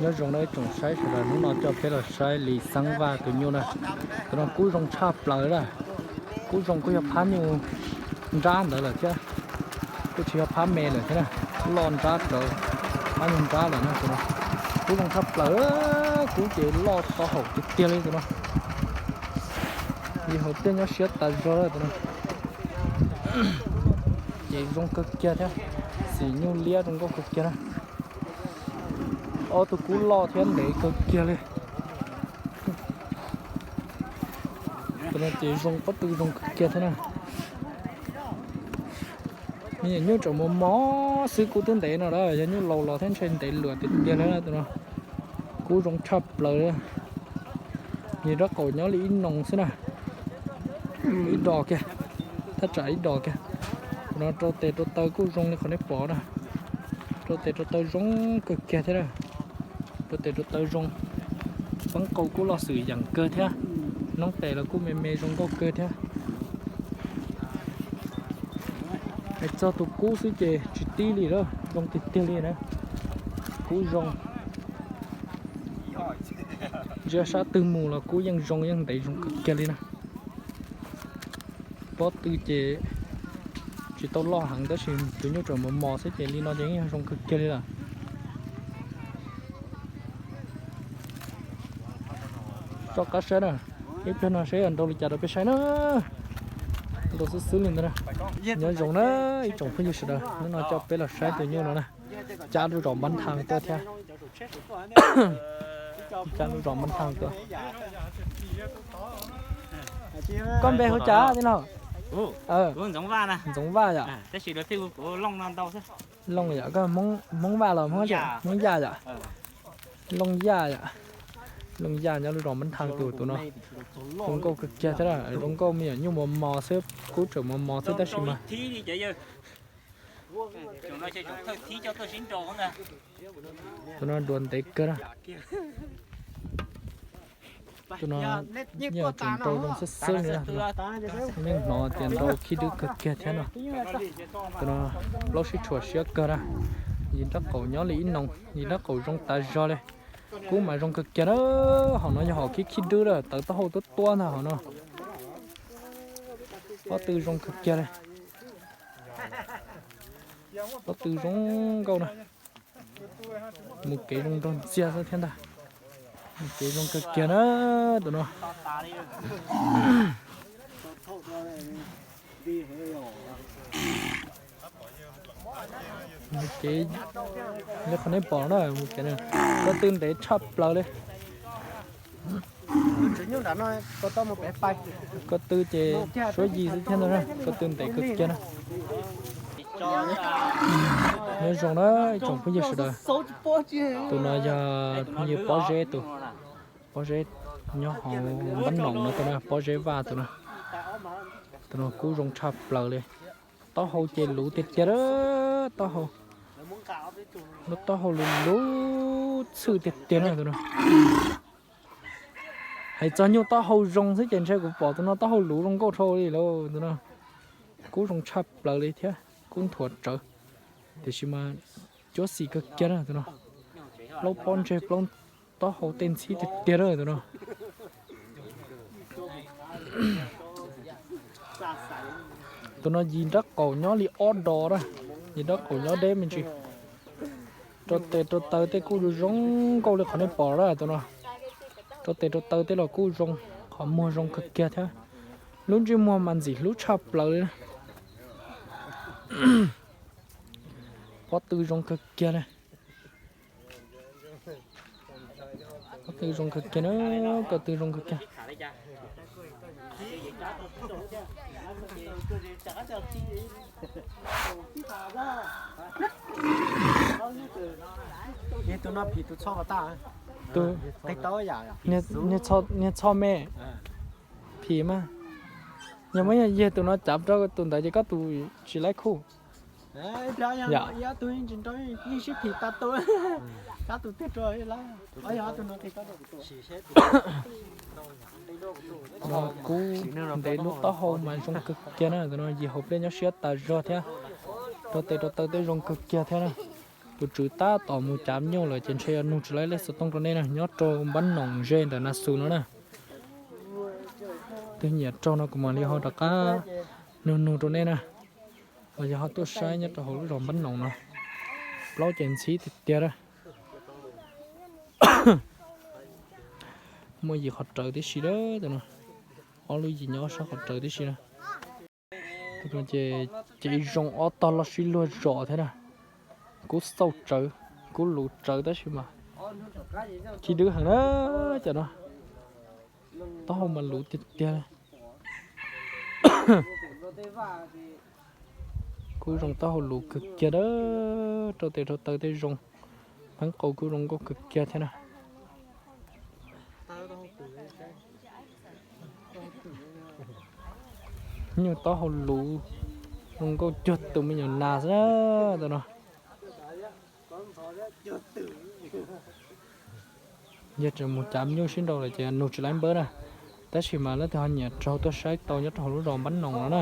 Nyob zoo na ib tsoom saib sawv daws, hnub no coj peb los saib Lis Xeeb Vaj tus nyuj na. Tus no kub zoo tshaj plaws lawm. Kub zoo kuj yog phab nyuj nrab ntawd lawm thiab. Kuj tsis yog phab me lawm thiab na, loj nrab rawv, phab nyuj nrab lawm na tus no. Kub zoo tshaj plaws, kub ces loj to haum tiag tiag li tus no. Yim hauv pliaj nyob siab tas zog lawm tus no. Ces zoo kawg kiag thiab, xim nyuj liab zoo nkauj kawg kiag na. Ob tug kub loj thiab ntev kawg kiag li. Tus no ces zoo pob tw zoo kawg kiag thiab na. Me nyuam nyuj tseem mos mos xwb, kub twb ntev no lawm, yog nyuj laus los thiab ntshe ntev luam tiag tiag na tus no. Kub zoo tshaj plaws li. Yim rab qaum nyob li ib noo xwb na. Ib dos kiag, thaj tsam ib dos kiag. Tus no rau tes rau taw kuj zoo li qhov nej pom na. Rau tes rau taw zoo kawg kiag thiab na. Rau tes rau taw zoo. Peeb qau kuj loj xwm yeem kawg thiab. Noob tes los kuj me me zoo nkauj kawg thiab. Hais txog tus kub xwb ces tsis tib li lawm, zoo tiag tiag li na. Kub zoo. Ntsia sab twg mus los kub yeej zoo yeej ntev zoo kawg kiag li na. Pob tw ces tsis tau loj heev tab sis tus nyuj tseem mos mos xwb ces li no ces yeej yog zoo kawg kiag li lawm. Soj qab saib na, ib pliag no saib yuav nrau li cas rau peb saib na. Nrau xwb xwb li ntawd na. Nyob zoo na ib tsoom phooj ywg sawv daws, hnub no coj peb los saib tus nyuj no na. Cab lub zos Npab Nthav tuaj thiab. Cab lub zos Npab Nthav tuaj. Koj npe hu cas tij laug? Ntxoov Vaj yom. Looj yom, koj Hmoob Vaj los Hmoob Yaj yom? Looj Yaj yom. Looj Yaj nyob lub zos Npab Nthav tus tus no. Zoo nkauj kawg kiag thiab, zoo nkauj me nyuam nyuj mos mos xwb, kub tseem mos mos xwb tab sis mas tus no duav ntev kawg na. Tus no yeej tseem nrau zoo xwb xwb li na. Yeej hnov tias nrau khib dwb kawg kiag thiab no. Tus no plaub sib tshuam siab kawg na. Yim rab qaum nyob li ib noo, yim rab qaum zoo tas zog li. Kub mas zoo kawg kiag na. Hom no yog hom khib khib dwb lawm, tawv taub hau tuab tuab ntag hom no. Pob tw zoo kawg kiag li. Pob tw zoo nkauj na. Mus kev zoo nraug ntxiag xwb thiab ntag. Mus kev zoo kawg kiag na tus no. Mus kev li qhov nej pom na, mus kev na. Ko tw ntev tshaj plaws li. Ko tw ces suab yig xwb thiab ntag, ko tw ntev kawg kiag na. Nyob zoo na ib tsoom phooj ywg sawv daws. Tus no yog phooj ywg Pob Zeb tus, Pob Zeb nyob hauv Npab Noom no tus na, Pob Zeb Vaj tus no. Tus no kub zoo tshaj plaws li. Taub hau ces luv tiag tiag, taub hau, lub taub hau luv luv txhwj tiag tiag na tus no. Hais txog nyuj taub hau zoo xwb ces ntshe kuv pom tus no taub hau luv zoo nkauj dhau li lauj tus no. Kub zoo tshaj plaws li thiab kub nthuav rawv, tiam sis mas cuab xim kawg kiag na tus no. Plaub pob ntseg plaub taub hau tej ntxhib tiag tiag na tus no. Tus no yim nrab qaum nyob li ob dos na, yim nrab qaum nyob deb me ntsis. Rau tes rau taw tej kuj zoo nkauj li qhov nej pom na tus no. Rau tes rau taw tej los kuj zoo, qhov muag zoo kawg kiag thiab. Lub ntsej muag mas ntxim hlub tshaj plaws li na. Pob tw zoo kawg kiag li. Pob tw zoo kawg kiag na, ko tw zoo kawg kiag. Tus, niag txho me phim mas, yog muab yog yig tus no cav rau tus ntawd ces koj tus tsis laib khuj. Yom. Kub ntev lub taub hau mas zoo kawg kiag na, tus no yim hauv pliaj nyob siab tas zog thiab. Rau tes rau taw tej zoo kawg kiag thiab na. Tus tswv tab tom mus cav nyuj lawm ces ntshe yuav nug tsis tau lej xov tooj rau nej na, nyob rau Npab Noom ze ntawm Na Xus no na. Twg nyiam raug no kuv mam li ho rov qab nug nug rau nej na. Los yog ho tuaj saib nyob rau hauv lub zos Npab Noom no, plaub ces ntxhib tiag tiag a. Muaj yim qhov rawv tib si a, ob lub yim nyob sab qhov rawv tib si na. Ces ces zoo ob tog loj sib luag zos thiab na. Kub xauj tsawv, kub luv tsawv tab sis mas ci dwb heev na. Cov no taub hau mas luv tiag tiag. Kub zoo taub hau luv kawg kiag a, rau tes rau taw tej zoo. Pheeb qau kub zoo nkauj kawg kiag thiab na. Nyuj taub hau luv zoo nkauj cuag tus me nyuam nas xwb na. Tus no yog tseem mus cav nyuj sib nrau lawm ces nug tsis tau Npab na. Tab sis mas leej twg ho nyiam raug tuaj saib tau nyob rau hauv lub zos Npab Noom no na.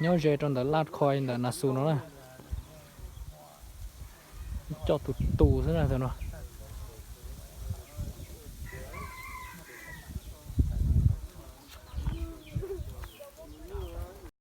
Nyob ze rau ntawm Laj Khoi ntawm Na Xus no na. Coj tus tus xwb na tus no.